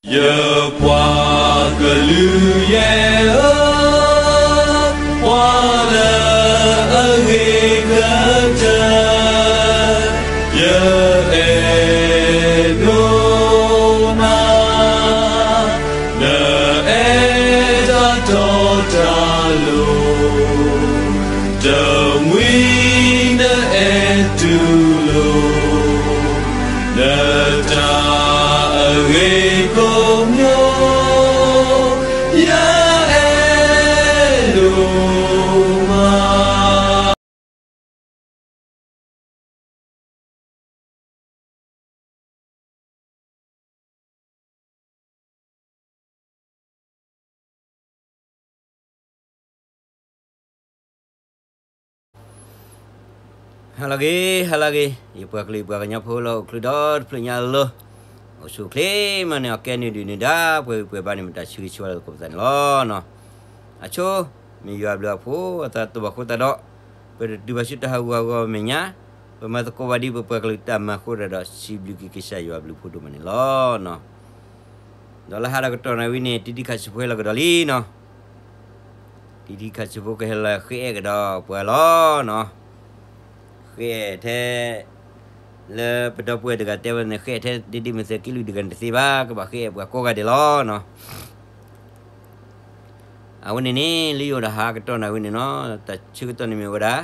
ယပှၤကလုာ်ယဲၢ်ဧၢ, ပှၤလၢအဂ့ၤကတၢၢ်, ယအဲၣ်ဒိးနၤ, နအဲၣ်တၢ်တီတၢ်လိၤ, တမှံၤနအဲၣ်တူၢ်လိာ် နတၢ်အဂ့ၤကိးမံၤ, ယအဲၣ်ဒိးမး. ဟါလၢအဂ့ၤ, ဟါလၢအဂ့ၤ, ယပှၤကလုာ်ယပှၤကညီဖိလၢအိၣ်ချုးဒီတဖျၢၣ်ညါလီၤ. အိၣ်ဆူၣ်အိၣ်ချ့မးန့ၣ် အကဲနုာ်ဒုၣ်နုၢ်ဒါ ပှဲၤဂံၢ်ပှဲၤဘါန့ၣ် မတၤဆၢဂ့ၤဆၢဝါလၢသကိးပသးန့ၣ်လီၤ. အဆိ မ့ၢ်ယွၤဘျုးအဖှိၣ်အသးတဘၣ်ဃိသတးဒီး ပတတုၤဘၣ်ဆူတၢ်ဟးဂူာ်ဟးဂီၤမဲာ်ညါ, ပမၤသကိးဘၣ်ဒ်ပပှၤကလုာ်တၢ်မၤအဃိဒီး စံးဘျုးက့ၤကစၢ်ယွၤဘျုးဖှိၣ်ဒိၣ်မးန့ၣ်လီၤ. ဒီးလၢဟါဒီးကတီၢ်နၣ်ရံၣ်န့ၣ် တံတံခးစံးဖိဟဲလီၤကဒီးလံနီၤ. တံတံခးစံးဖိကဟဲလီၤဃ့အဲၣ်ကဒီးပှၤလီၤနီၤ. ဃ့အဲၣ်ထဲ လၢပဒီပုၢ်ဝဲၢ်တဂၤတဲဝဲန့ၣ် ဃ့အဲၣ်ထဲဒ့ဒ့မုၢ်သဲးက့လွံၢ်တဂၤန့ၣ်တသ့ဘၣ်, ကဘၣ်ဃ့အဲၣ်ပှၤကိးဂၤဒဲးလီၤနီၤ. အဝဲန့ၣ်န့ၣ် လၢယအိၣ်ဒီးဟါကတီၢ်နၣ်ရံၣ်န့ၣ်နီၤ, တၢ်ဆၢကတီၢ်န့ၣ်မ့ၢ်ဝဲဒၣ်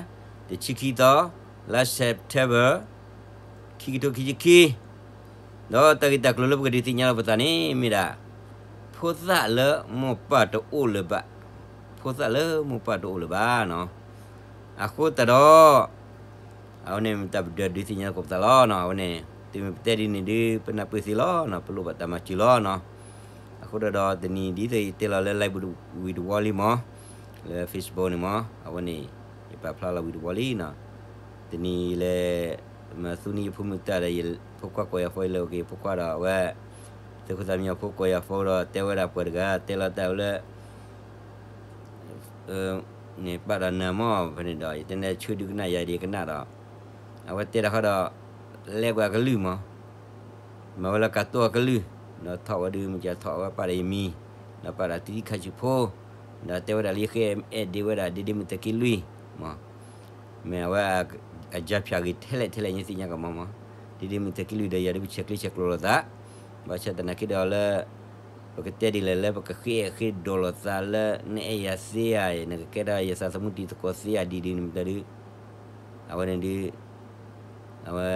တဆံခံသီ လါ September ခံကထိခံဆံခံ, ဒီးတၢ်ဂ့ၢ်တၢ်ကျိၤလၢပကဒုးသ့ၣ်ညါလီၤပသးန့ၣ် မ့ၢ်ဒၣ် ဖိသၣ်လၢမိၢ်ပၢ်တအိၣ်လၢၤဘၣ်, ဖိသၣ်လၢမိၢ်ပၢ်တအိၣ်လၢၤဘၣ်နီၤ. အဃိသတးဒီး အဝဲန့ၣ်မ့ၢ်တၢ်ပဒုးသ့ၣ်ညါလီၤပသးလီၤနီၤ. အဝဲန့ၣ် တုၤမ့ၢ်ပတဲဒ်န့ၣ်ဒုး ပနၢ်ပၢၢ်သ့လီၤနီၤ, ပလိၣ်ဘၣ်တၢ်မၤစၢၤလီၤနီၤ. အဃိသတးဒီးတနံၤဒ်သိးယတဲလီၤလၢ live ဝံၤတဝီလံမး, လၢ Facebook န့ၣ်မး, အဝဲန့ၣ် ယပာ်ဖျါလီၤဝံၤတဝီလံနီၤ. တနံၤလဲၣ် မၤသူန့ၢ်ယဖိမုၣ်တၢ်ဒီး ယဖိခွါကိးယၤဖိ ယလဲၤအိၣ်က့ၤဖိခွါဒီးအဝဲ သုးခိၣ်သၣ်မံညီၤဖိကိးယၤဖိဒီး တဲဝဲဒၣ်ပှၤတဂၤ တဲလီၤတၢ်ဝဲလၢ န့ၣ်ပာ်ဒီးနၤမး ဖဲန့ၣ်ဒီး ယတဲန့ၣ်ဆၢဒုးကနၣ်ယၤဒ်ကနၣ်ဒီး အဝဲတဲတၢ်ဃီဒီး လဲၤကွၢ်အကလုၢ်မး, မၤဝဲလၢကၤတိၢ်အကလုၢ်, ဒီးထီၣ်ဝဲဒုးမ့ၢ်ကထီၣ်ဝဲပာ်ဒီးယမံၤ, ဒီးပာ်ဒီးတံတံခးစံးဖိ, ဒီးတဲဝဲဒၣ်လၢယဃ့အဲၣ်ဒ့ဝဲဒၣ်ဒ့ဒ့မုၢ်သဲးက့လွံၢ်မး, မ့ၢ်အဝဲအကစၢ်ဖၠၣ်ဂ့ၤထဲလဲၣ်ထဲလဲၣ်ညါသ့ၣ်ညါကမးမး, ဒ့ဒ့မုၢ်သဲးက့လွံၢ်ဒီးယၤဒုးပဆဲးကျၢဆဲးကျိးလိာ်သး, ဘၣ်ဆၣ်သနာ်က့ဒီးလၢ ပကတဲဒ်လဲၣ်လၢပကဃ့အဲၣ်ဃ့ဒိးလိာ်သးလၢ နအဲၣ်ယၤသ့ဧါ, နကကဲထီၣ်ယသးသမူတံၤသကိးသ့ဧါဒ်ဒ်န့ၣ်မတၤဒုး, အဝဲန့ၣ်ဒုး အဝဲ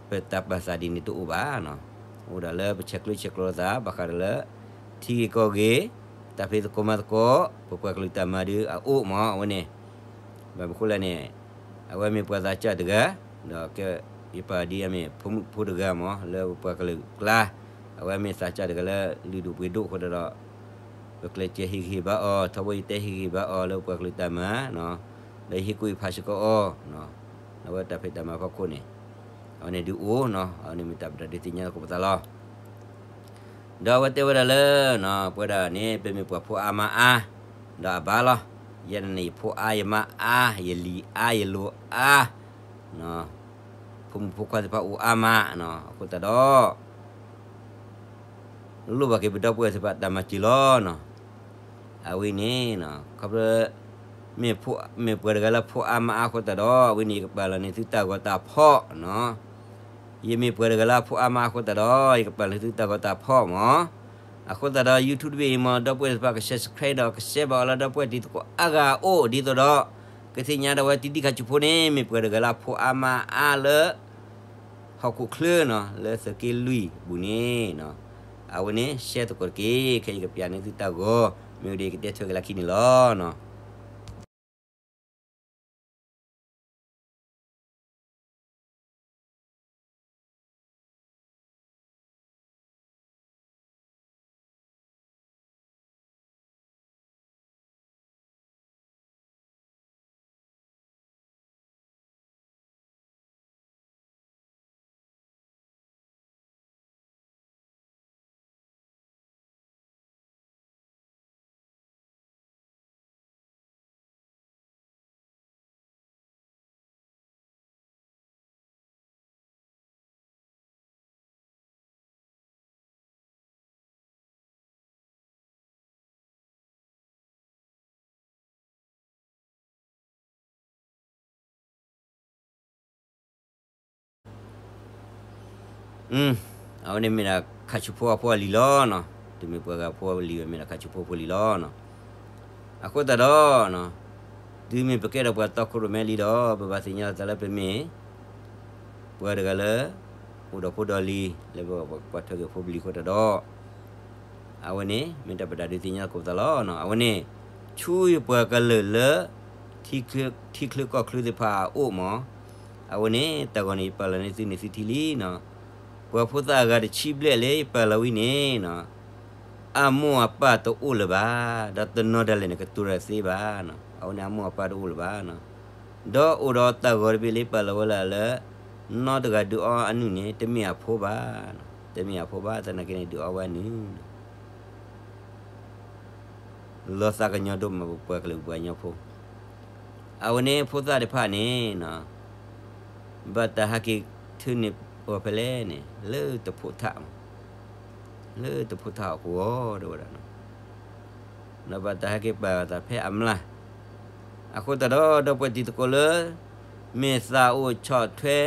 ပတၢ်ပာ်သးဒ်န့ၣ်တအိၣ်ဘၣ်နီၤ, အိၣ်ဒၣ်လၢပဆဲးကျၢဆဲးကျိးလိာ်သး ဘၣ်ဃးဒီးလၢ ထံဂ့ၢ်ကီၢ်ဂ့ၢ် တၢ်ဖံးသကိးမၤသကိး ပပှၤကလုာ်တၢ်မၤဒုးအအိၣ်မး အဝဲန့ၣ်, ဘၣ်မနုၤဃိလဲၣ်န့ၣ် အဝဲမ့ၢ်ပှၤသးစၢ်တဂၤ, ဒီးကဲ ယပာ်ဒ်အမ့ၢ်ဖိမုၣ်ဖိတဂၤမး လၢပပှၤကလုာ်ကျါ, အဝဲမ့ၢ်သးစၢ်တဂၤလၢလုၢ်ဒိၣ်ပှ့ၤဒိၣ်အဃိသတးဒီး ပကျဲးစၢးဟ့ၣ်ဂံၢ်ဟ့ၣ်ဘါအီၤ, ထီဘိယတဲဟ့ၣ်ဂံၢ်ဟ့ၣ်ဘါအီၤလၢပပှၤကလုာ်တၢ်မၤ, ဒီးယဟ့ၣ်ကူၣ်ယဖးစ့ၢ်ကီးအီၤ, အဝဲတၢ်ဖံးတၢ်မၤဖီခိၣ်န့ၣ်, အဝဲန့ၣ်ဒုးအိၣ်နီၤ, အဝဲန့ၣ်မ့ၢ်တၢ်ပတၢ်ဒုးသ့ၣ်ညါလၢကပသးလီၤ. ဒီးအဝဲတဲဝဲဒၣ်လၢ ပဝဲဒၣ်န့ၣ် ပမ့ၢ်ပှၤဖိအါမါအါ, ဒီးအဘၣ်လီၤ, ယဲဒၣ်န့ၣ် ယဖိအါယမါအါ, ယလံၤအါယလိၤအါ, ဖိမုၣ်ဖိခွါသ့ၣ်တဖၣ်အိၣ်အါမး, အဃိသတးဒီး လိၣ်ဘၣ်က့ၤပဒီပုၢ်ဝဲၢ်သ့ၣ်တဖၣ်တၢ်မၤစၢၤလီၤနီၤ. အဝဲန့ၣ် ခီဖျိ မ့ၢ်ပှၤတဂၤလၢဖိအါမါအါအဃိသတးဒီး အဝဲန့ၣ်ယကပာ်လီၤန့ၢ်သုတၢ်ဂီၤတၢ်ဖီၣ်နီၤ. ယမ့ၢ်ပှၤတဂၤလၢအဖိအါမါအဃိသတးဒီး ယကပာ်လီၤသုတၢ်ဂီၤတၢ်ဖီၣ်မး. အဃိသတးဒီး YouTube တဘ့ၣ်အံၤမး ဒီပုၢ်ဝဲၢ်သ့ၣ်တဖၣ်က subscribe ဒီးက share ဘၣ်အီၤလၢဒီပုၢ်ဝဲၢ်တံၤသကိးအါဂၤအအိၣ်ဒ်သိးဒီး ကသ့ၣ်ညါဒီးဝဲတံတံခါဆူးဖိန့ၣ် မ့ၢ်ပှၤတဂၤလၢအဖိအါမါအါလၢ ဟီၣ်ခိၣ်ချၢနီၤ လၢသုးက့လွံၢ်အပူၤန့ၣ်နီၤ. အဝဲန့ၣ် share သကိးတက့ၢ်, ခဲအံၤယကပျးန့ၢ်သုတၢ်ဂီၤ, မ့ၢ်ဝဲဒၣ်ယကတဲထွဲက့ၤလၢခံန့ၣ်လီၤနီၤ. အဝဲန့ၣ်မ့ၢ်ဒၣ်ခးဆူၣ်ဖိအဖိအလံၤလီၤနီၤ. တုၤမ့ၢ်ပှၤဂၤဖိအလံၤဝဲမ့ၢ်ဒၣ်ခးဆူၣ်ဖိဖိလံၤလီၤနီၤ. အဃိသတးဒီး တုၤမ့ၢ်ပကဲထီၣ်ပှၤတီခိၣ်ရိၣ်မဲလံဒီး ပဘၣ်သ့ၣ်ညါလီၤသးလၢပမ့ၢ် ပှၤတဂၤလၢ အိၣ်ဒီးဖိဒီးလံၤ လၢပကကွၢ်ထွဲက့ၤဖိပလံၤအဃိသတးဒီး အဝဲန့ၣ်မ့ၢ်တၢ်ပတၢ်ဒုးသ့ၣ်ညါသကိးပသးလီၤ. အဝဲန့ၣ် ဆူယပှၤကလုာ်လၢ ထံချၢကီၢ်ချၢသ့ၣ်တဖၣ်အအိၣ်မး, အဝဲန့ၣ် တၢ်ဂီၤန့ၣ် ယပာ်လီၤန့ၢ်သုန့ၣ်သုထံၣ်လံနီၤ. ပှၤဖိသၣ်အဂၤတဆံဘျဲၣ်လၢယပာ်လီၤဝံၤန့ၣ်နီၤ အမိၢ်အပၢ်တအိၣ်လၢၤဘၣ်, ဒီးတနီၤဒၣ်လဲာ်န့ၣ် ကတိၤတၢ်သ့ဘၣ်နီၤ. အဝဲန့ၣ်အမိၢ်အပၢ်တအိၣ်လၢၤဘၣ်နီၤ. ဒီးအိၣ်ဒီးတၢ်ဂီၤတဘ့ၣ်လၢပာ်လီၤဝဲဒၣ်လၢ နီတဂၤဒုးအီအနုၢ်န့ၣ် တမ့ၢ်အဖိဘၣ်နီၤ, တမ့ၢ်အဖိဘၣ်, သနာ်က့န့ၣ်ဒုးအီဝဲအနုၢ်နီၤ. လီၤသးကညီၤဒိၣ်မး ပပှၤကလုာ်ပှၤကညီဖိ, အဝဲန့ၣ်ဖိသၣ်တဖၣ်န့ၣ်နီၤ ဘၣ်တၢ်ဟဲက့ၤထၢန့ၢ်အီၤဖဲလဲၣ်န့ၣ် လၢတဖိးထး, လၢတဖိးထးအီၤကဝီၤဒၣ်ဝဲဒၣ်နီၤ. ဒီးဘၣ်တၢ်ဟဲက့ၤပာ်အသးဖဲအမျၢ်, အဃိသတးဒီး ဒီပုၢ်ဝဲၢ်တံၤသကိးလၢ မ့ၢ်သးအိၣ်ဆီၣ်ထွဲ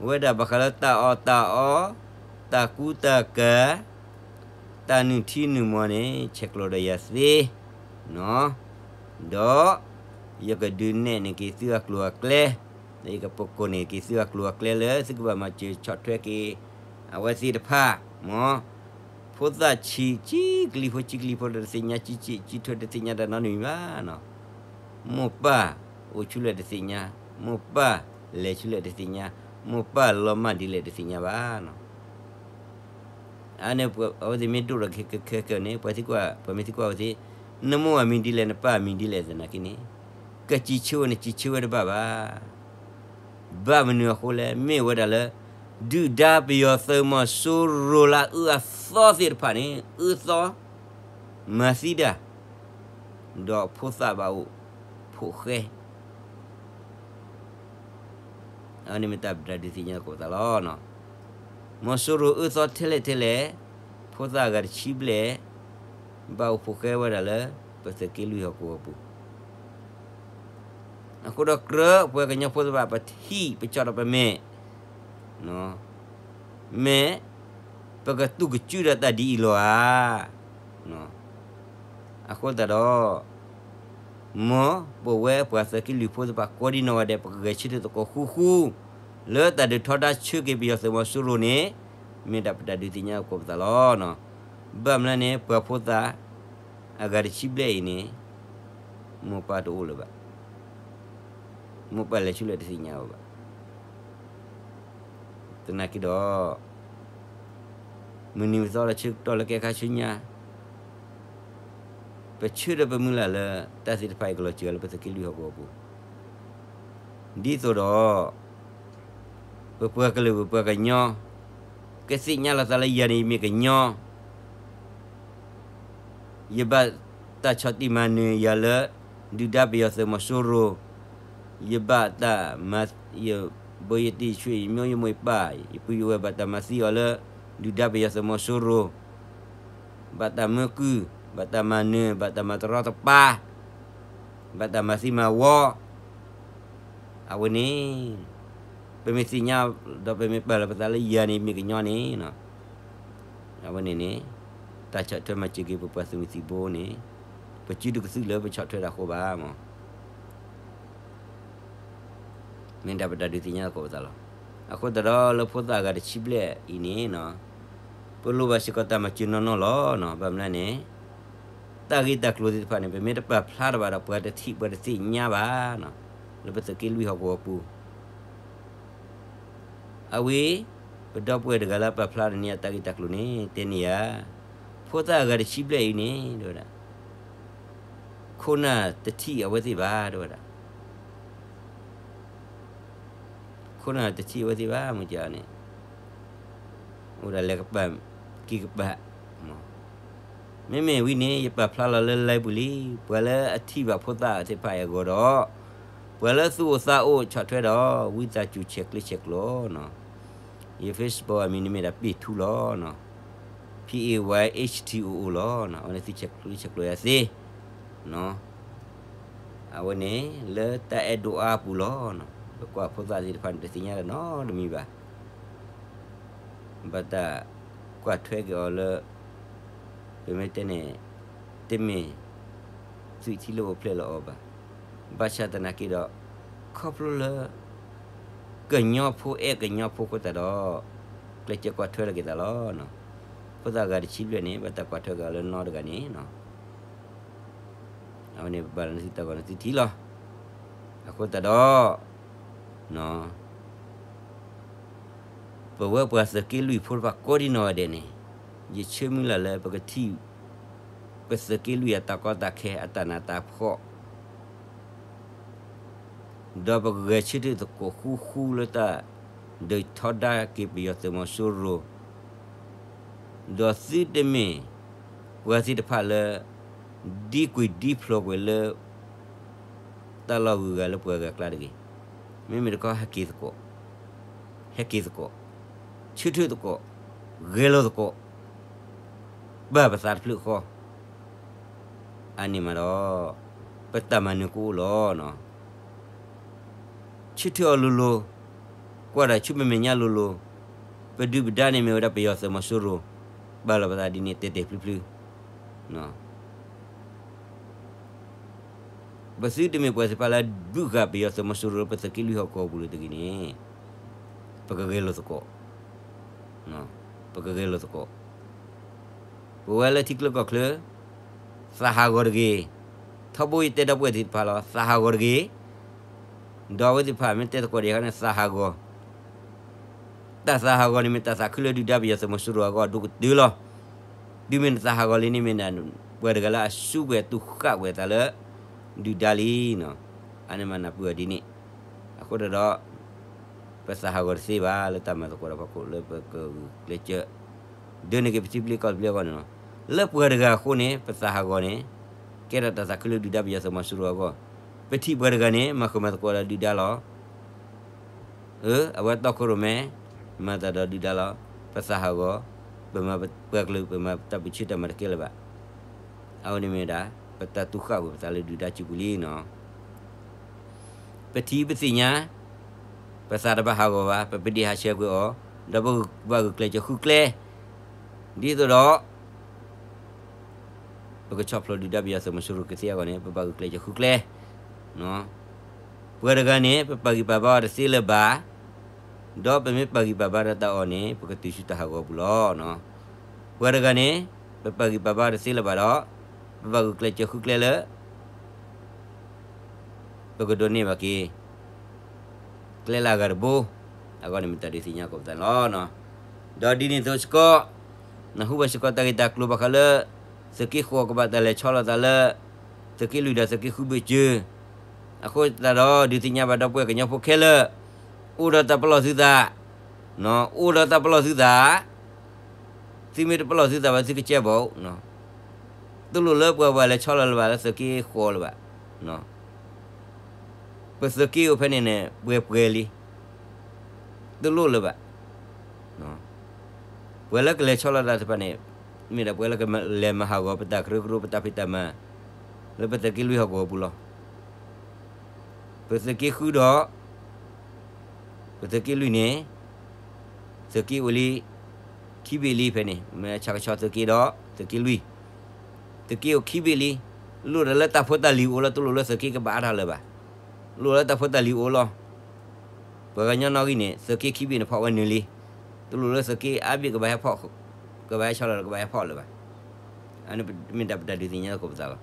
ဝဲဒၣ်ဘၣ်ဃးလၢတၢ်အီၣ်တၢ်အီ, တၢ်ကူတၢ်ကၤ, တၢ်နုၢ်ထံနုၢ်မီၤန့ၣ် ဆဲးကျိးဒီးယၤသ့နီၤ. ဒီး ယကဒုးနဲၣ်န့ၢ်က့ၤသုအကျိၤအကျဲ, ဒီးယကပကိးန့ၢ်က့ၤသုအကျိၤအကျဲလၢ သုကဘၣ်မၤစၢၤဆီၣ်ထွဲက့ၤ အဝဲသ့ၣ်တဖၣ်မး. ဖိသၣ်ဆံး ဆံးကလံၤဖိ ဆံးကလံၤဖိဒီးတသ့ၣ်ညါ, ဆံးဆံး ဆံးထွဲတသ့ၣ်ညါတၢ်နီတမံၤဘၣ်နီၤ. မိၢ်ပၢ်အိၣ်ဆူလဲၣ်တသ့ၣ်ညါ, မိၢ်ပၢ်လဲၤဆူလဲၣ်တသ့ၣ်ညါ, မိၢ်ပၢ်လီၤမၢ်ဒ်လဲၣ်တသ့ၣ်ညါဘၣ်နီၤ. အန့ၣ် အဝဲသ့ၣ်မ့ၢ်ဒိၣ်ထီၣ်က့ၤခဲကနံၣ်န့ၣ် ပှၤသံကွၢ်, ပှၤမ့ၢ်သံကွၢ်ဝဲသ့ၣ်, နမိၢ်အမံၤဒ်လဲၣ် နပၢ်အမံၤဒ်လဲၣ်သနာ်က့န့ၣ်, ကစံးဆၢဝဲန့ၣ် စံးဆၢဝဲတဘၣ်ဘၣ်. ဘၣ်မနုၤအဃိလဲၣ်, မ့ၢ်ဝဲဒၣ်လၢ ဒုၣ်ဒါပယီၤသုးမီၤစိရိၤလၢအအၢအသီသ့ၣ်တဖၣ်န့ၣ် အၢသီ မၤသံတၢ် ဒီးဖိသၣ်ဘၣ်အိၣ်ဖိးဃဲ အန့ၣ်မ့ၢ်တၢ်ပတၢ်ဒုးသ့ၣ်ညါသကိးသးလီၤ. မီၤစိရိၤအၢသီထဲလဲၣ်ထဲလဲၣ်, ဖိသၣ်အဂၤတဆံဘျဲၣ် ဘၣ်အိၣ်ဖိးဃဲဝဲဒၣ်လၢ ပသုးက့လွံၢ်ဟီၣ်ကဝီၤပူၤ အဃိဒီးကြၢးပှၤကညီဖိသ့ၣ်တဖၣ် ပထံၣ်ပကီၣ်ဒီးပမဲာ်, မ့ၢ် ပကသူၣ်ကစုဒီးတၢ်ဒ်အံၤလီၤဧါ. အဃိသတးဒီး မ်ပဝဲပှၤသုးက့လွံၢ်ဖိသ့ၣ်တဖၣ် ကိးဒံနီၢ်ဂၤဒဲး ပကဂဲၤဆၢထၢၣ်သကိးဃူဃူ လၢတၢ်ဒုးထီဒါဆၢက့ၤပယီၤသုးမီၤစိရိၤန့ၣ် မ့ၢ်ဒၣ်ပတၢ်ဒုးသ့ၣ်ညါသကိးပသးလီၤ. ဘၣ်မနုၤလဲၣ်န့ၣ် ပှၤဖိသၣ် အဂၤတဆံဘျဲၣ်အံၤန့ၣ် မိၢ်ပၢ်တအိၣ်လၢၤဘၣ်. မိၢ်ပၢ်လဲၤဆူလဲၣ်တသ့ၣ်ညါဝဲဘၣ်. သနာ်က့ဒီး မုၢ်နံၤမုၢ်သီလၢဆၢကတီၢ်လၢကဲခါဆူညါ ပဆၢဒီးပမုၢ်လၢ်လၢ တၢ်သ့ၣ်တဖၣ်အံၤကလီၤစၢၤလၢပသုးက့လွံၢ်ဟီၣ်ကဝီၤပူၤ ဒ်သိးဒီး ပပှၤကလုာ်ပပှၤကညီ ကသ့ၣ်ညါလီၤသးလၢယၤန့ၣ်ယမ့ၢ်ကညီ ယဘၣ်တၢ်ဆီၣ်တံၢ်မၤနၢၤယၤလၢ ဒုၣ်ဒါပယီၤသုးမီၤစိရိၤ, ယဘၣ်တၢ်မၤ, ယဘိယတံၢ်ဆွံ ယမိၢ်ယမိၢ်ယပၢ် ယပုၢ်ယဝဲၢ်ဘၣ်တၢ်မၤသံအီၤလၢ ဒုၣ်ဒါပယီၤသုးမီၤစိရိၤ, ဘၣ်တၢ်မၢကုၢ်, ဘၣ်တၢ်မၤနၢၤ, ဘၣ်တၢ်မၤတရီတပါ, ဘၣ်တၢ်မၤသံမၤဝီ, အဝဲန့ၣ် ပမ့ၢ်သ့ၣ်ညါ ဒီးပမ့ၢ်ပာ်လီၤပသးလၢယၤန့ၣ်မ့ၢ်ကညီန့ၣ် အဝဲန့ၣ်န့ၣ် တၢ်ဆီၣ်ထွဲမၤစၢၤက့ၤပပှၤသုးမုၢ်သံၣ်ဘိန့ၣ် ပစုတကသုၣ်လၢပဆီၣ်ထွဲတၢ်ဃိဘၣ်မး မ့ၢ်ဒၣ်ပတၢ်ဒုးသ့ၣ်ညါသကိးပသးလီၤ. အဃိသတးဒီးလၢဖိသၣ်အဂၤတဆံဘျဲၣ်အံၤန့ၣ် ပလိၣ်ဘၣ်စ့ၢ်ကီးတၢ်မၤစၢၤနီၢ်နီၢ်လီၤ. ဘၣ်မနုၤလဲၣ်န့ၣ် တၢ်ဂ့ၢ်တၢ်ကျိၤသ့ၣ်တဖၣ်န့ၣ် ပမ့ၢ်တပာ်ဖျါတဘၣ်ဒီး ပှၤတထံၣ်ပှၤတသ့ၣ်ညါဘၣ် လၢပသုးက့လွံၢ်ဟီၣ်ကဝီၤပူၤ အဝဲ ပဒီပုၢ်ဝဲၢ်တဂၤလၢပာ်ဖျါန့ၢ်ယၤတၢ်ဂ့ၢ်တၢ်ကျိၤန့ၣ် တဲန့ၢ်ယၤ ဖိသၣ်အဂၤတဆံဘျဲၣ်အံၤန့ၣ် တဲဝဲဒၣ် ခိၣ်နၢ်တထံၣ်အဝဲသ့ၣ်ဘၣ် တဲဝဲဒၣ် ခိၣ်နၢ်တထံၣ်အဝဲသ့ၣ်ဘၣ် မ့ၢ်ကန့ၣ် အိၣ်ဒၣ်လဲၤကပၤ က့ၤကပၤ မ့မ့ၢ်ဝံၤန့ၣ် ယပာ်ဖျါလီၤလၢ live ပူၤလံ ပှၤလၢအထံၣ်ဘၣ်ဖိသၣ်သ့ၣ်တဖၣ်အံၤအဂီၢ်ဒီး ပှၤလၢသူၣ်အိၣ်သးအိၣ်ဆီၣ်ထွဲဒီး ဝံသးစူၤဆဲးကျၢဆဲးကျိးနီၤ ယ Facebook အမံၤန့ၣ်မ့ၢ်ဒၣ် ပ့ၢ်ထူ လီၤ. P A Y H T O O လီၤ. အဝဲန့ၣ်သုဆဲးကျၢဆဲးကျိးယၤသ့ အဝဲန့ၣ် လၢတၢ်အဲၣ်ဒိးအါပူၤလီၤ. ပကွၢ်ဖိသၣ်သ့ၣ်တဖၣ်န့ၣ် တသ့ၣ်ညါတၢ်နီတမံၤဘၣ်. ဘၣ်တၢ်ကွၢ်ထွဲက့ၤအီၤလၢ ပမ့ၢ်တဲန့ၣ် တမ့ၢ်သွံၣ်ထံလၢအိၣ်ဖျဲၣ်လီၤအီၤဘၣ်. ဘၣ်ဆၣ်သနာ်က့ဒီး ခီဖျိလၢ ကညီဖိအဲၣ်ကညီဖိအဃိသတးဒီး ကျဲးစၢးကွၢ်ထွဲလီၤက့ၤသးလီၤ. ဖိသၣ်ဂၤတဆံဘျဲၣ်န့ၣ် ဘၣ်တၢ်ကွၢ်ထွဲက့ၤအီၤလၢနီတဂၤန့ၣ် အဝဲန့ၣ်ဘၣ်လီၤနသုတၢ်ဂီၤနသုထံလီၤ. အဃိသတးဒီး ပဝဲပှၤသုးက့လွံၢ်ဖိတဖၣ်ကိးဒံနီၢ်ဂၤဒဲးန့ၣ် ယဆၢမုၢ်လၢ်လၢပကထံၣ် ပသုးက့လွံၢ်အတၢ်ကီတၢ်ခဲအတၢ်နးတၢ်ဖှီၣ် ဒီးပကဂဲၤဆၢထၢၣ်သကိးဃူဃူလၢတၢ်ဒုးထီဒါက့ၤပယီၤသုးမီၤစိရိၤ, ဒီးသုတမ့ၢ်ပှၤသ့ၣ်တဖၣ်လၢ ဒံကွံာ်ဒံဖျိးကွံာ်လၢ တၢ်လီၢ်ဂုၤဂၤလၢပှၤဂၤအကျါတဂ့ၤ. မ့မ့ၢ်တခီဟဲက့ၤသကိး, ဟဲက့ၤသကိး, ဆၢထၢၣ်သကိး, ဂဲၤလိာ်သကိး, ပာ်ပသးတဖျၢၣ်ဃီ အန့ၣ်မးဒီး ပတၢ်မၤနၢၤကအိၣ်လီၤ. ဆၢထၢၣ်အီၤလိၤလိၤ, ကွၢ်တၢ်ဆူမဲာ်မဲာ်ညါလိၤလိၤ, ပဒုၣ်ပဒါန့ၣ်မ့ၢ်ဝဲဒၣ်ပယီၤသုးမီၤစိရိၤ, ပာ်လီၤပသးဒ်န့ၣ်တဲာ်တဲာ်ဖျုးဖျုး. ပသုတမ့ၢ်ပှၤသ့ၣ်တဖၣ်လၢဘုၣ်ဃာ်ပယီၤသုးမီၤစိရိၤလၢပသုးက့လွံၢ်ဟီၣ်ကဝီၤပူၤလၢၤတဂ့ၤန့ၣ်, ပကဂဲၤလိာ်သကိး, ပကဂဲၤလိာ်သကိး. ပဝဲလၢထံချၢကီၢ်ချၢ, သးဟးဂီၤတဂ့ၤ. ထီဘိယတဲဒီပုၢ်ဝဲၢ်သ့ၣ်တဖၣ်လီၤ, သးဟးဂီၤတဂ့ၤ. ဒီးအဝဲသ့ၣ်တဖၣ်မ့ၢ်တဲသကိးဒီးယၤန့ၣ် သးဟးဂီၤ တၢ်သးဟးဂီၤန့ၣ်မ့ၢ်တၢ်သးခုလၢဒုၣ်ဒါပယီၤသုးမီၤစိရိၤအဂီၢ်ဒိၣ်ကတၢၢ်လီၤ. တုၤမ့ၢ်နသးဟးဂီၤလံန့ၣ်မ့ၢ်ဒၣ် ပှၤတဂၤလၢအစူးကွံာ်အတူၢ်ဃာ်ကွံာ်အသးလၢ ဒုၣ်ဒါလံ. အန့ၣ်မးနၢ်ပၢၢ်အီၤဒ်န့ၣ်. အဃိတဒီး ပသးဟးဂီၤတသ့ဘၣ် လၢတၢ်မၤသကိးဒီးဖီခိၣ်လၢပကဂုာ်ကျဲးစၢး ဒၢန့ၢ်က့ၤပထံပလံၤကီၢ်ပလံၤအဂီၢ်န့ၣ်လီၤ. လၢပှၤတဂၤအဃိန့ၣ် ပသးဟးဂီၤန့ၣ် ကဲထီၣ်တၢ်သးခုလၢဒုၣ်ဒါပယီၤသုးမီၤစိရိၤအဂီၢ်, ပထံၣ်ပှၤတဂၤန့ၣ် မၤဃၢၤမၤသကိးဒီးဒုၣ်ဒါလီၤ. အဝဲတီခိၣ်ရိၣ်မဲ မၤသးဒီးဒုၣ်ဒါလီၤ. ပသးဟးဂီၤ, ပမၤပှၤကလုာ် ပမၤတၢ်ပၢဆှၢတၢ်မၤတကဲလၢၤဘၣ်. အဝဲန့ၣ်မ့ၢ်ဒၣ် ပတၢ်တူၢ်ဃာ်ကွံာ်ပသးလၢဒုၣ်ဒါစုပူၤလံနီၤ. ပထံၣ်ပသ့ၣ်ညါ, ပသးတဘၣ်ဟးဂီၤဘၣ်, ပပဒ့ၣ်ဟးဆှဲးကွံာ်အီၤ, ဒီးပဘၣ်ဂုာ်ကျဲးစၢးဃုကျဲ, ဒ်သိးဒီး ပကဆီၣ်ဖျိးဒုၣ်ဒါပယီၤသုးမီၤစိရိၤကသ့အဂီၢ်န့ၣ် ပဘၣ်ဂုာ်ကျဲးစၢးဃုကျဲ. ပှၤတဂၤန့ၣ် ပပာ်ဂံၢ်ပာ်ဘါအီၤတသ့လၢၤဘၣ်, ဒီးပမ့ၢ်ပာ်ဂံၢ်ပာ်ဘါဒီးတၢ်အီၤန့ၣ် ပကတုၤဆူတၢ်ဟးဂီၤပူၤလီၤ. ပှၤတဂၤန့ၣ် ပပာ်ဂံၢ်ပာ်ဘါအီၤတသ့လၢၤဘၣ်ဒီး ပဘၣ်ဂုာ်ကျဲးစၢးဃုကျဲလၢ ပကဒိးန့ၢ်ဘၣ်က့ၤ ကျဲလၢအဂၤတဘိ, အဂီၢ်န့ၣ်မ့ၢ်တၢ်ဒုးသ့ၣ်ညါသကိးပသးန့ၣ်လီၤ. ဒီးဒ်န့ၣ်အသိးစ့ၢ်ကီး နၢ်ဟူဘၣ်စ့ၢ်ကီးတၢ်ဂ့ၢ်တၢ်ကျိၤဘၣ်ဃးလၢ သုးက့ဃိးကဘၣ်တၢ်လဲၤဆီလီၤသးလၢ သုးက့လွံၢ်ဒီးသုးက့ဃုဘၢၣ်စၢၤ, အဃိသတးဒီးဒုးသ့ၣ်ညါဘၣ်ဒီပုၢ်ဝဲၢ်ကညီဖိခဲလၢာ်, အိၣ်ဒီးတၢ်ပလီၢ်သုသး, အိၣ်ဒီးတၢ်ပလီၢ်သုသး သုမ့ၢ်တပလီၢ်သုသးဘၣ်သုကစဲဘူး, တလိၣ်လၢပှၤဘၣ်လဲၤဆီလီၤလၢၤဘၣ်လၢသုးက့ဃိးလၢၤဘၣ်. ပသုးက့အိၣ်ဖဲန့ၣ်န့ၣ် ပှဲၤပှဲၤလံ, တလိၣ်လၢၤဘၣ်. ပှၤလၢကလဲၤဆီလီၤတၢ်တဖၣ်န့ၣ် မ့ၢ်ဒၣ်ပှၤလၢကလဲၤမၤဟးဂီၤပတၢ်ကရၢကရိပတၢ်ဖံးတၢ်မၤ လၢပသုးက့လွံၢ်ဟီၣ်ကဝီၤပူၤလီၤ. ပသုးက့ဃုဒီး ပသုးက့လွံၢ်န့ၣ် သုးက့အိၣ်လံ ခံဘ့ၣ်လံဖဲန့ၣ် မ့ၢ်ဆၣ်ကဆီသုးက့ဒီး သုးက့လွံၢ်, သုးက့အိၣ်ခံဘ့ၣ်လံ, လိၣ်ဒီးလၢတၢ်ဖိတၢ်လံၤအိၣ်လီၤ, တလိၣ်လၢသုးက့ကဘၣ်အါထီၣ်လၢၤဘၣ်, လိၣ်လၢတၢ်ဖိတၢ်လံၤအိၣ်လီၤ. ပှၤကညီနီၣ်ဂံၢ်န့ၣ် သုးက့ခံဘ့ၣ်န့ၣ်ဖီၣ်ဝဲနုာ်လံ, တလိၣ်လၢသုးက့အါဘ့ၣ်ကဘၣ်ဟဲဖီၣ်, ကဘၣ်ဟဲဆီလီၤကဘၣ်ဟဲဖီၣ်လၢၤဘၣ်. အန့ၣ်မ့ၢ်ဒၣ်ပတၢ်ဒုးသ့ၣ်ညါသကိးပသးလီၤ.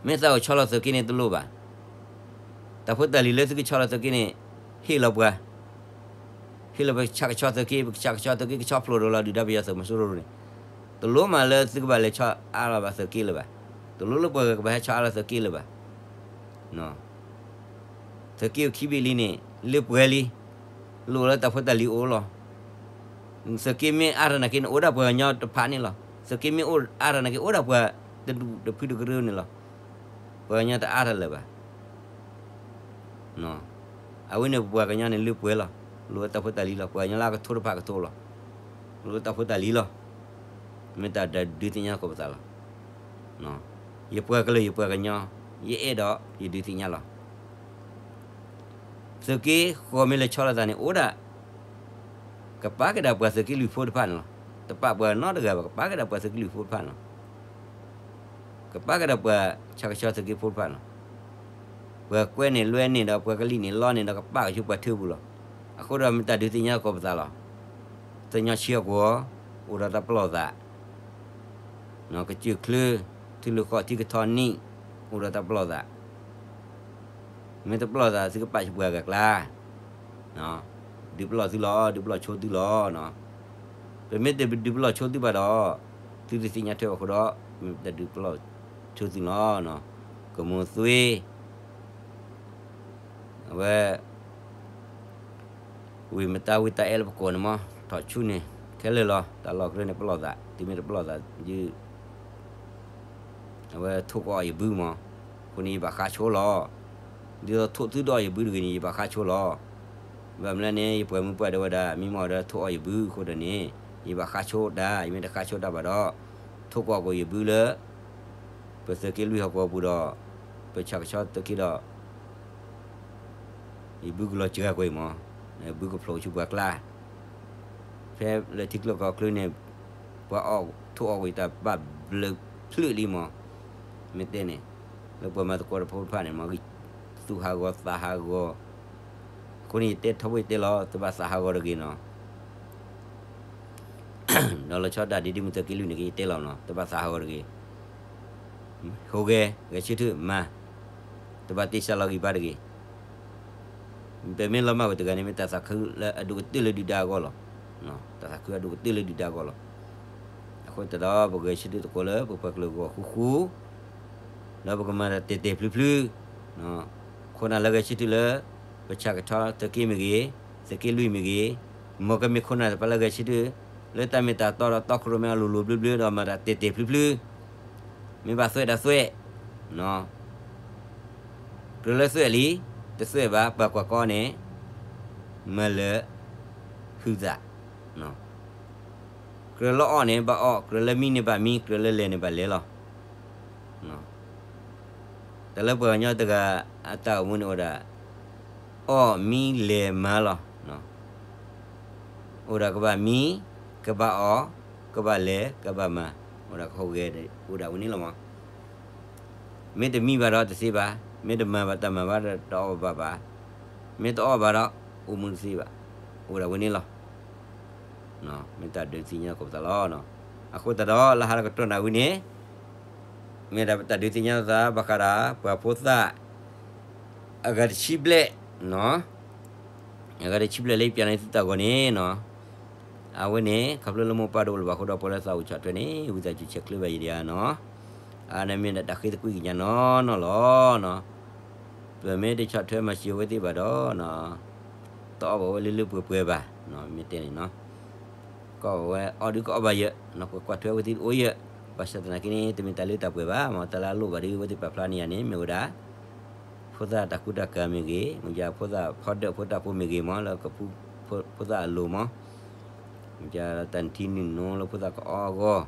မ့ၢ်သးအိၣ်ဆီလီၤသုးက့န့ၣ်တလိၣ်ဘၣ်. တၢ်ဖိတၢ်လံၤလၢသုကဆီလီၤသုးက့န့ၣ် ဟ့ၣ်လီၤပှၤ, ဟ့ၣ်လီၤပဆၣ်ကဆီသုးက့, ပကဆၣ်ကဆီသုးက့ ကဆီဖျိးဒီးလီၤဒုၣ်ဒါပယီၤသုးမီၤစိရိၤန့ၣ်, တလိၣ်မးလၢသုကဘၣ်လဲၤဆီအါလီၤဘၣ်သုးက့လၢၤဘၣ်. တလိၣ်လၢပှၤဂၤကဘၣ်ဟဲဆီအါလီၤသုးက့လၢၤဘၣ်. သုးက့အိၣ်ခံဘ့ၣ်လံန့ၣ် လၢပှဲၤလံ, လိၣ်လၢတၢ်ဖိတၢ်လံၤအိၣ်လီၤ. သုးက့မ့ၢ်အါထီၣ်နာ်က့န့ၣ် အိၣ်ဒၣ်ပှၤကညီတဖၣ်န့ၣ်လီၤ. သုးက့မ့ၢ်အါထီၣ်နာ်က့ အိၣ်ဒၣ်ပှၤတဒူၣ်တဖုတကရၢန့ၣ်လီၤ. ပှၤကညီတအါထီၣ်လၢၤဘၣ်. အဝဲန့ၣ်ပှၤကညီန့ၣ်လၢပှဲၤလီၤ. လိၣ်လၢတၢ်ဖိတၢ်လံၤလီၤ. ပှၤကညီလၢအကထိတဖၣ်ကထိလီၤ. လိၣ်လၢတၢ်ဖိတၢ်လံၤလီၤ. မ့ၢ်တၢ်ဒုးသ့ၣ်ညါသကိးပသးလီၤ. ယပှၤကလုာ်ယပှၤကညီ, ယအဲၣ်ဒိးယဒုးသ့ၣ်ညါလီၤ. သုးက့ဃိးမ့ၢ်လဲၤဆီလီၤသးန့ၣ် အိၣ်ဒၣ် ကပာ်ကဒါပှၤသုးက့လွံၢ်ဖိတဖၣ်န့ၣ်လီၤ. တပာ်ပှၤနီတဂၤဘၣ်, ကပာ်ကဒါပှၤသုးက့လွံၢ်ဖိတဖၣ်န့ၣ်လီၤ. ကပာ်ကဒါပှၤဆၣ်ကဆီသုးက့ဖိတဖၣ်န့ၣ်လီၤ. ပှၤကွဲန့ၢ်လွဲန့ၢ်ဒီး ပှၤကလံၣ်န့ၢ်လီန့ၢ်ဒီး ကပာ်ကဆူပှၤထၢပူၤလီၤ. အဃိဒီးမ့ၢ်တၢ်ဒုးသ့ၣ်ညါသကိးပသးလီၤ. သၢညီဆံအကွီၢ် အိၣ်ဒီးတၢ်ပလီၢ်သး ကစၢၢ်ချၢ ထံလုၢ်ဃီထံကထီနံၣ် အိၣ်ဒီးတၢ်ပလီၢ်သး, မ့ၢ်တပလီၢ်သး သုကပာ်ဆူပှၤဂၤကျါ, ဒုးပလီၢ်သုလီၤ, ဒုးပလီၢ်ဆိသုလီၤ. ပမ့ၢ်တဒုးပလီၢ်ဆိသုဘၣ်ဒီး သုတသ့ၣ်ညါထွဲဘၣ်အဃိဒီး မ့ၢ်တဒုးပလီၢ်ဆိသုလီၤ. ကမိၢ်သွ့ အဝဲ ဝံၤမတၤဝံၤတၢ်အဲၣ်လၢပကိးန့ၣ်မး ထီၣ်ဆူန့ၣ် ခဲလၢာ်လီၤ. တၢ်လီၢ်ကြၢးန့ၣ်ပလီၢ်သး, သုမ့ၢ်တပလီၢ်သး ယုၢ် အဝဲထိၣ်ကအီၣ်ယဘုမး, အဃိန့ၣ် ယဘၣ်ဃါဆိလီၤ. ဒ်သိးထိၣ်သုဒိးအီၣ်ယဘုတဂ့ၤန့ၣ် ယဘၣ်ဃါဆိလီၤ. ဘၣ်မနုၤလဲၣ်န့ၣ် ယပှၤမုၢ်ပှၢ်ဒၣ်ဝဲဒၣ် မ့ၢ်မ့ၢ်အီၤဒီးထိၣ်အီၣ်ယဘုအဃိဒီးန့ၣ် ယဘၣ်ဃါဆိတၢ်, ယမ့ၢ်တဃါဆိတၢ်ဘၣ်ဒီး ထိၣ်ကအီၣ်က့ၤယဘုလၢ ပသုးက့လွံၢ်ဟီၣ်ကဝီၤပူၤဒီး ပဆၣ်ကဆီသုးက့ဒီး ယဘုကလီၤစှၤကွံာ်မး, ဘုကဖျိးဆူပှၤကျါ, ဖဲလၢထံကျိကီၢ်ချၢန့ၣ် ပှၤအီၣ်ထိၣ်အီၣ်ကွံာ်တၢ်ဘၣ်ဘျုးဖျၢၣ်လံမး, မ့ၢ်တဲန့ၣ်, လၢပှၤမၤသကိးတၢ်ဖိတဖၣ်န့ၣ် မ့ၢ်ဂံၢ်သူၣ်ဟးဂီၤသးဟးဂီၤ, အဃိန့ၣ် ယတဲထီဘိယတဲလီၤ တဘၣ်သးဟးဂီၤတဂ့ၤနီၤ. ဒီးလီၤဆီဒၣ်တၢ်ဒ်ဒ်မုၢ်သုးက့လွံၢ်န့ၣ် ကယတဲလီၤနီၤ တဘၣ်သးဟးဂီၤတဂ့ၤ. ဟူးဂဲၤ ဂဲၤဆၢထၢၣ်မၤ, တဘၣ်တ့စှၤလီၤဂံၢ်ဘါတဂ့ၤ. ပမ့ၢ်လီၤမၢ်ကွံာ်တဂၤန့ၣ် မ့ၢ်တၢ်သးခုလၢအဒိၣ်ကတၢၢ်လၢဒုၣ်ဒါအဂီၢ်လီၤ. တၢ်သးခုအဒိၣ်ကတၢၢ်လၢဒုၣ်ဒါအဂီၢ်လီၤ. အဃိသတးဒီး ပဂဲၤဆၢထၢၣ်သကိးလၢပပှၤကလုာ်ဂီၢ်ဃူဃူ ဒီးပကမၤတၢ်တဲာ်တဲာ်ဖျုးဖျုး, ခိၣ်နၢ်လၢဂဲၤဆၢထၢၣ်လၢ ပဆၣ်ကဆီသုးက့မ့ၢ်ဂ့ၤ, သုးက့လွံၢ်မ့ၢ်ဂ့ၤ, မ်ကမ့ၢ်ခိၣ်နၢ်တဖၣ်လၢဂဲၤဆၢထၢၣ် လၢတၢ်မ့ၢ်တၢ်တီဒီးတီခိၣ်ရိၣ်မဲအလိၤလိၤဘျၢဘျၢဒီးမၤတၢ်တဲာ်တဲာ်ဖျုးဖျုး, မ့ၢ်ဘၣ်သွဲၣ်ဒီးသွဲၣ်, ကြၢးလၢသွဲၣ်လံ, တသွဲၣ်ဘၣ် ပှၤကွၢ်ကီန့ၣ် မၤလၢာ်ဟုသး, ကြၢးလၢအီၣ်န့ၣ်ဘၣ်အီၣ်, ကြၢးလၢမံန့ၣ်ဘၣ်မံ, ကြၢးလၢလဲၤန့ၣ်ဘၣ်လဲၤလီၤ. တၢ်လၢပှၤကညီတဂၤအတၢ်အိၣ်မူန့ၣ်အိၣ်ဒၣ် အီၣ်မံလဲၤမၤလီၤ. အိၣ်ဒၣ်ကဘၣ်မံ, ကဘၣ်အီၣ်, ကဘၣ်လဲၤ ကဘၣ်မၤ, အိၣ်ဒၣ်ကဟူးဂဲၤ အိၣ်ဒၣ်ဝဲန့ၣ်လီၤမး. မ့ၢ်တမံဘၣ်ဒီးတသ့ဘၣ်, မ့ၢ်တမၤဘၣ်တၢ်မၤဘၣ်ဒီးတအီၣ်ဘၣ်ဘၣ်, မ့ၢ်တအီၣ်ဘၣ်ဒီး အိၣ်မူတသ့ဘၣ်, အိၣ်ဒၣ်ဝဲန့ၣ်လီၤ. မ့ၢ်တၢ်ဒုးသ့ၣ်ညါသကိးပသးလီၤ. အဃိသတးဒီးလၢဟါလၢကတြီနၢ်ဝံၤန့ၣ် မ့ၢ်ဒၣ်ပတၢ်ဒုးသ့ၣ်ညါသး ဘၣ်ဃးဒီး ပှၤဖိသၣ် အဂၤတဆံဘျဲၣ်, အဂၤတဆံဘျဲၣ်လၢယပျးန့ၢ်သုတၢ်ဂီၤန့ၣ်နီၤ, အဝဲန့ၣ် ခီဖျိလၢမိၢ်ပၢ်တအိၣ်လၢၤဘၣ်အဃိဒီး ပှၤလၢသးအိၣ်ဆီၣ်ထွဲန့ၣ် ဝံသးစူၤဆဲးကျၢဘၣ်ယၤဒီးနီၤ, အန့ၣ်မ့ၢ်ဒၣ်တၢ်ဃ့သကွံာ်ကညးနီၢ်နီၢ်လီၤ. ပမ့ၢ်တဆီၣ်ထွဲမၤစၢၤအဝဲသ့ၣ်ဘၣ်ဒီး တအီၣ်ဘၣ်ဝဲလၢလၢပှဲၤပှဲၤဘၣ်, မ့ၢ်တဲန့ၣ်နီၤ ကအီၣ်ဝဲအီၣ်ဒုးကအီၣ်ဘၣ်ယဲ, ပှၤကွၢ်ထွဲဝဲသ့ၣ်တအိၣ်ယဲ, ဘၣ်ဆၣ်သနာ်က့န့ၣ် တမ့ၢ်တၢ်လၢတၢ်ပှဲၤဘၣ်မး, တၢ်လၢအလိၣ်ဘၣ်ဒ်အဝဲသ့ၣ်ပာ်ဖျါန့ၢ်ယၤန့ၣ် မ့ၢ်ဝဲဒၣ် ဖိသၣ်တၢ်ကူတၢ်ကၤမ့ၢ်ဂ့ၤ, မ့ၢ်ယဖိသၣ်ဖီဒၢၣ်ဖိတၢ်ဖိမ့ၢ်ဂ့ၤမး လၢကဖု ဖိသၣ်အလိၤမး, မ့ၢ်တၢ်နုၢ်ထံနုၢ်နိလၢဖိသၣ်ကအီၣ်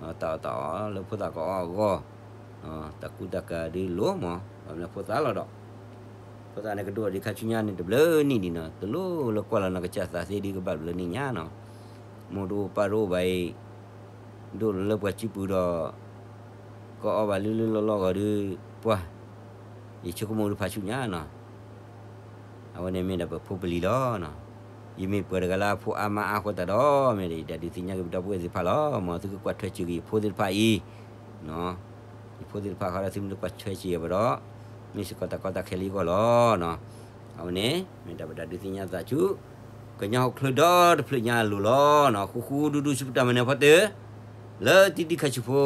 အဂီၢ်, တၢ်အီၣ်တၢ်အီလၢဖိသၣ်ကအီၣ်အဂီၢ်, တၢ်ကူတၢ်ကၤဒုးလိၤမး, ဘၣ်မနုၤဖိသၣ်လီၤဒီး ဖိသၣ်န့ၣ်ကဒိၣ်ဒံးခါဆူညါန့ၣ် တဘျုးနံၣ်ဒံးနီၤ, တလိၣ်လၢကွၢ်လီၤနီၢ်ကစၢ်သးသ့ဒ်ကဘၣ်တဘျုးနံၣ်ညါနီၤ, မိၢ်တအိၣ်ပၢ်တအိၣ်ဘၣ်အံၤ, ဒိၣ်လၢပှၤစုပူၤဒီး ကအီၣ်ဘၣ်လုၢ်လုၢ်လီၢ်လီၢ်ဂီၤဒုး, ပှၤ, ယဆိကမိၣ်ဒုးဖးဆူညါနီၤ, အဝဲန့ၣ်မ့ၢ်ဒၣ်ပဖိပလံၤလီၤ. ယမ့ၢ်ပှၤတဂၤလၢအဖိအါမါအါအဃိသတးဒီး မ့ၢ်ဒၣ်ယတၢ်ဒုးသ့ၣ်ညါက့ၤပဒီပုၢ်ဝဲၢ်သ့ၣ်တဖၣ်လီၤ. မ်သုကကွၢ်ထွဲစၢၤက့ၤယဖိသ့ၣ်တဖၣ်အံၤ, ယဖိသ့ၣ်တဖၣ်ဃီဒီးသုမ့ၢ်တကွၢ်ထွဲစၢၤယၤဘၣ်ဒီး, မ့ၢ်စ့ၢ်ကီးတၢ်ကီတၢ်ခဲလၢယဂီၢ်လီၤ. အဝဲန့ၣ် မ့ၢ်ဒၣ်ပတၢ်ဒုးသ့ၣ်ညါသးဆူ ကညီဟီၣ်ခိၣ်ချၢဒီတဖျၢၣ်ညါအလိၤလီၤ. ဃူဃူဒူဒူဆူပတၢ်မၤနၢၤဖီတၢၢ် လၢတံၤတံၤခါဆူဖိ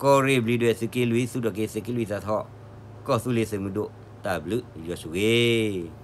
ကီၢ်ရ့ၣ်ဘျံးဒွဲၣ်သုးက့လွံၢ် သူၣ်ထီၣ်က့ၤသုးက့လွံၢ်သးထီၣ် ကီၢ်သူလ့ၤသုးမုၢ်ဒိၣ် တၢ်ဘျုးယွၤဆိၣ်ဂ့ၤ